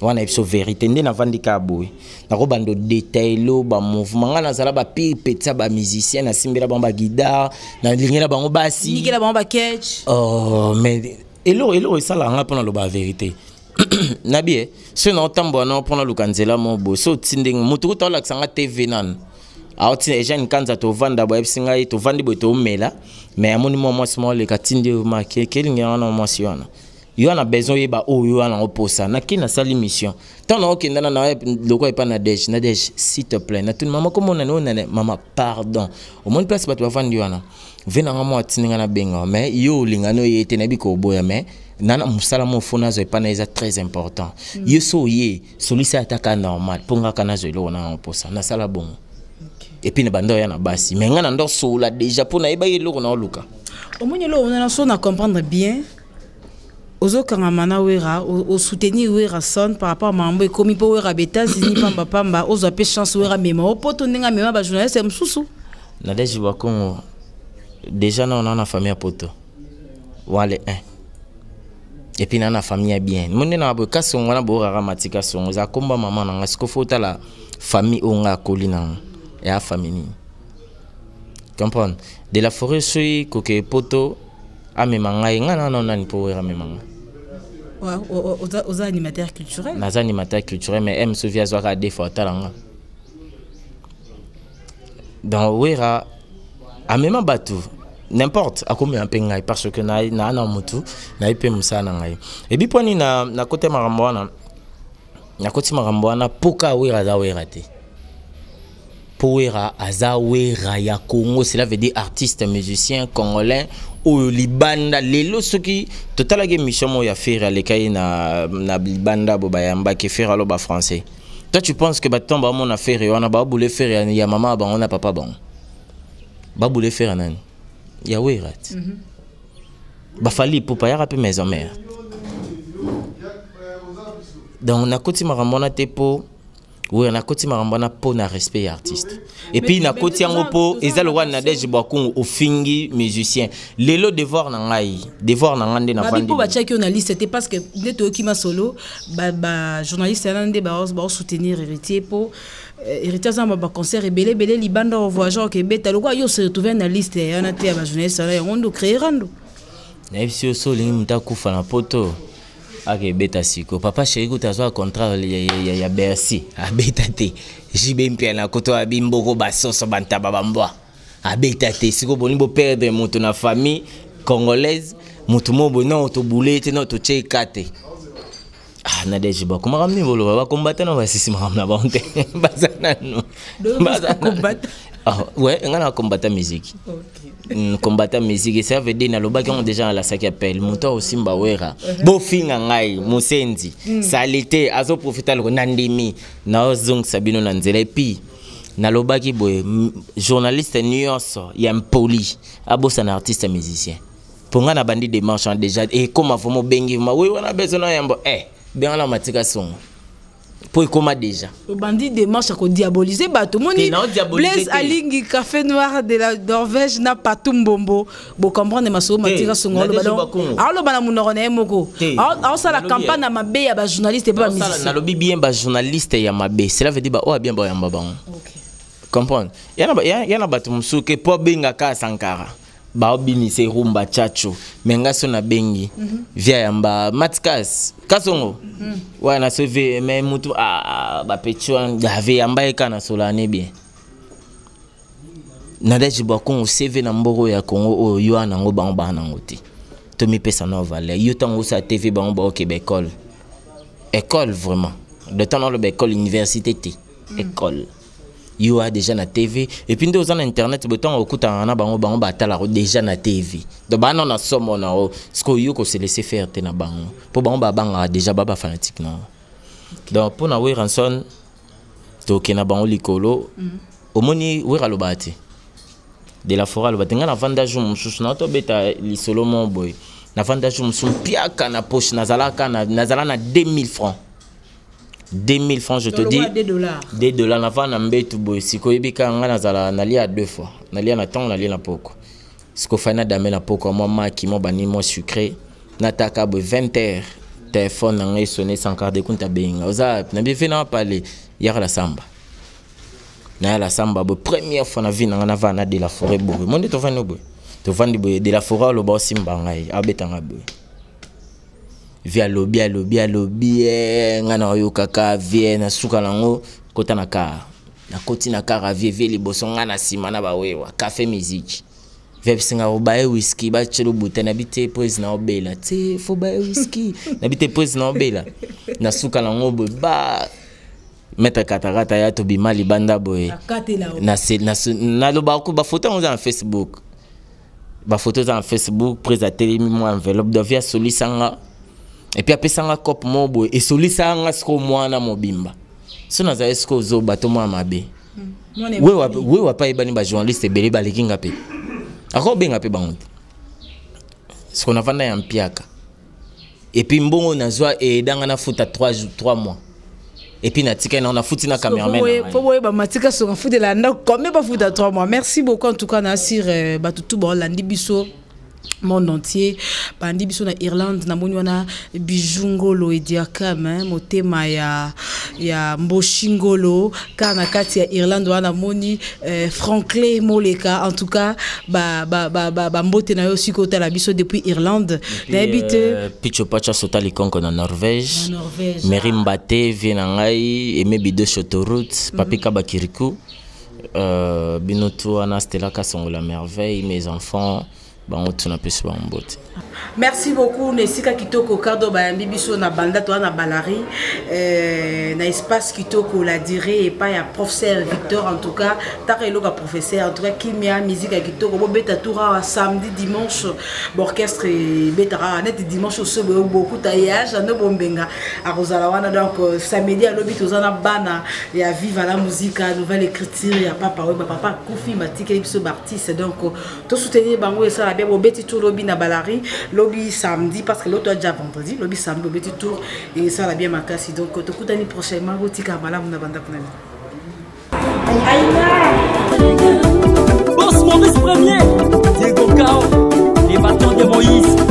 Wana biso vérité nde navandi kaka boye, nakobanda odetaille bamouvement. Ngai nazala bapire petit ya bamusicien, nasimbela bango baguitare, nalingela bango basi. Nikela bango baketch. Oh, mais eloko esalaka nga mpona loba vérité nabi e, soki naotambola nao mpona luka nzela mo boye, so oti ndenge motu kuta olakisa nga TV nanu, aotina Eugène Kanza, tovanda boye, ayebisi ngai, tovandi boye, tomela, mais amoni mwa mwasi moko aleka, tindi ma kelingi wana, mwasi wana yo wana besoin oyeba oyo wana oposa. Nake nasali mission, ntango naokendana na lokwa epa na Dege, na Dege, s'il te plaît, natuni mama komona oyo nane. Mama, pardon, omoni place bato bavandi wana, ve nanga mwa atindi nga nabenga, mais yo olingani oye te, nayebi koboya, mais nana mosala mo fo nazwa epa na eza très important. Yo so oye solisi ata ka normal mpo nga ka nazwa eloko nanga mposa, nasala bongo. Et puis na banda oya na basi, mais nga na ndo sola déjà mpo nayebaki eloko na oluka. Omoni eloko wana, so na comprendre bien, ozokangama na Wera, osoutenir Werason par rapport a makambo ekomi mpo Wera ba États-Unis pambapamba, ozwa mpe chance Wera mema opoto ndenge amema bajournaliste mosusu. Nadege Bakongo déjà na famille ya poto wale 1, et puis na famille ya bien mo nde na boye. Kasongo wana boyokaka matika songo eza komba mama na nga. Siko fo otala famille oyo nga akoli nango, eya famille nini, comprendre de la forêt. Soki koke poto amema ngai, ngai na nani mpo Wera amema ngai? Oza animateur culturel. Naza animateur culturel, mais m sovi azwaka deux fois atala nga. Donc Wera amema bato n'importe, akomela mpe ngai parce que naa na motu nayebi mpe mosala na ngai. Ebi mpo nini nakota makambo wana? Nakoti makambo wana mpo ka Wera aza Wera te, mpo Wera aza Wera ya Congo, cela veut dire artiste musicien congolais oyo libanda. Lelo soki totalaki émission moko ya Ferre, alekai na libanda bo bayambaki Ferre, aloba français. Toi, tu penses que bato baomona Ferre wana baobule Ferre ya mama bango na papa bango, babule Ferre nani? Ya Wera ti. Bafally Ipupa yaka mpe maison mère. Donc nakoti makambo wana te mpo Wera, nakoti makambo wana mpo na respect ya artiste. Et puis nakoti yango mpo eza lokola Nadege Bwakungu ofingi musicien lelo. Devoir na ngai, devoir na ngai nde navandi mpo batiaki yo na liste te, parce que nde toyoki masolo, bajournaliste wana nde baosoutenir Héritier, mpo Héritier aza na baconcert ebele ebele libanda, ovoyage, okebeta lokola yo se retrouve na liste wana te ya bajournaliste wana, yango nde ocréer rando. Nayebi si yo so olingi moto akufa na poto, akebeta siko papa chéri kuta azwa contrat ya Bercy, abeta te. JB Mpiana koto abi mboko basoso bantaba bambwa, abeta te. Siko boni boperdre moto na famille congolaise, moto mo boye non tobule te, non totie eka te. Ah, Nadege bakomaka mini boloba bakombata na basisi makambo na bango te, baza nanu. Ah, ouais, nga na kombata musique, kombata musique, ça veut dire nalobaki yango déjà, nalasaki appel. Moto aosimba Wera, bofinga ngai mosenzi, saleté, azoprofita loko na ndimi, naozongisa bino na nzela. Et puis nalobaki boye, journaliste nyonso ya mpoli abosana artiste musicien, mpo ngai na bandi démarche wana déjà. Ekoma vraiment obengi ma we wana beso na yambo, benga na matika songo mpo ekoma déjà. Obandi démarche ya kodiaboliser bato. Omoni Blaise alingi café noir de la Norvège na Patu Mbombo, bocomprendre masolo matika songo aoloba na monoko na ye moko, aosala campagne na mabe ya bajournaliste mpe bamusicien. Nalobi bien, bajournaliste ya mabe, cela veut dire baoyo bien bayamba bango, comprendre ya na bato mosusu ke mpo abengaka Sankara, baobinisa erumba chacho, me nga so nabengi via yamba matkas kasongo wana so ve me mutu bapeti wana ave yamba ye kaka na solane bien. Nadege Bakongo, CV na mboko ya Congo oyo yo wana yango, bango baa nango te. Tomipesa na valeur. Yo ntango osala TV, bango baokeba école, école vraiment de temps, naloba école, université te, école. Yo a déjà na TV, et puis nde oza na internet boye, ntango okutana na bango, bango batalaka déjà na TV, donc bana na somo na o sikoyo yo kose laisser faire te na bango, mpo bango babangaka déjà ba bafanatique na donc mpo na Werrason tokende na bango likolo. Omoni Wera alobaka te, de la forêt aloba te. Ngai navanda jour mosusu na tobeta lisolo mo boye, navanda jour mosusu mpiaka na poche, nazalaka nazala na 2000 francs, 2000 francs, je te dis. 2 dollars. 2 dollars. Navanda na mbetu boye, sikoyo oyebi kaka ngai nazala nalia deux fois, nalia na ntongo, nalia na poko. Sikoyo fai nadame na poko mwa maki mwa bani mwa sucré, nataka boye 20 heures. Telefone na ngai esone, Sankara de Kunta abengi ngai: "Oza wapi?" Nabi: "Ve na pale, yaka la samba." Naya la samba boye, première fois na vie na ngai navanda na de la Forêt boye. Mo nde tovandi boye, tovandi boye, de la Forêt aloba, osimba ngai, abeta ngai boye. Vie alobi, alobi, alobi, ngai na oyokaka vie. Na suka nango, kota na car. Nakoti na car, vie, vie liboso, ngai na nsima na bawewa café musique. Vie bisinga obaye whisky, batielo buta. Nabi te, prise na obela te, fo baye whisky. Nabi te, prise na obela. Na suka nango boye, ba maître katakata ya, tobima libanda boye. Nalobaka bafoto yango eza na Facebook, bafoto eza na Facebook. Prise atelemi, mwa enveloppe donc vie asolisanga, et puis apesanga cope moko boye, esolisanga nga sikoyo mwana mobimba. So nazali sikoyo ozoba to mwana mabe, we wapa ayebani, bajournaliste ebele baleki nga mpe akobenga mpe bango te. Siko navanda ya mpiaka, et puis mbongo nazwa eyedanga nafuta 3 jours, 3 mois, et puis natikali nango, nafuti na cameraman. Po boyeba Matika Songa afutela ndako combien, bafuta 3 mois. Merci beaucoup en tout cas na sir bato tu baolandi biso monde entier, bandi biso na Irlande. Namoni wana Bijou Ngolo, Ediakam, motema ya Mboshi Ngolo, kaka na kati ya Irlande wana. Namoni Franklin Moleka. En tout cas bambote ba, ba, ba, ba na yo sikoyo otala biso depuis Irlande, nayebi te. Picho Pacha Sota Likonko na Norvège, Mary Mbate, vie na ngai Aimé Bidoche, autoroute, Papi Kabakiriku, bino tu wana, Stella Kasongo la merveille, mes enfants, bango tuna mpesi bango mbote. Merci beaucoup na esika kitoko Cardo bayambi biso na banda toa na balari, na espace kitoko la dire epai ya professeur Victor. En tout cas taka eloko ya professeur, en tout cas kimia, musique ya kitoko. Bobeta tour awa samedi, dimanche, baorchestre ebetaka awa neti dimanche oso boye bokuta ye Jano Bombenga akozala wana. Donc samedi alobi toza na bana ya Viva la Musica Nouvelle Écriture ya Papa Oyo bapapa akufi batikeli biso baartiste. Donc tosoutenir bango, esala bien. Bobeti tour lobi na balari, lobi samedi, parce que l'autre déjà vendredi, lobi samedi bobeti tour, esala bien makasi. Donc tokutani prochainement, botika malamu na bandako na bino. Boss Maurice Premier, Diego Cao, les bâtons de Moïse.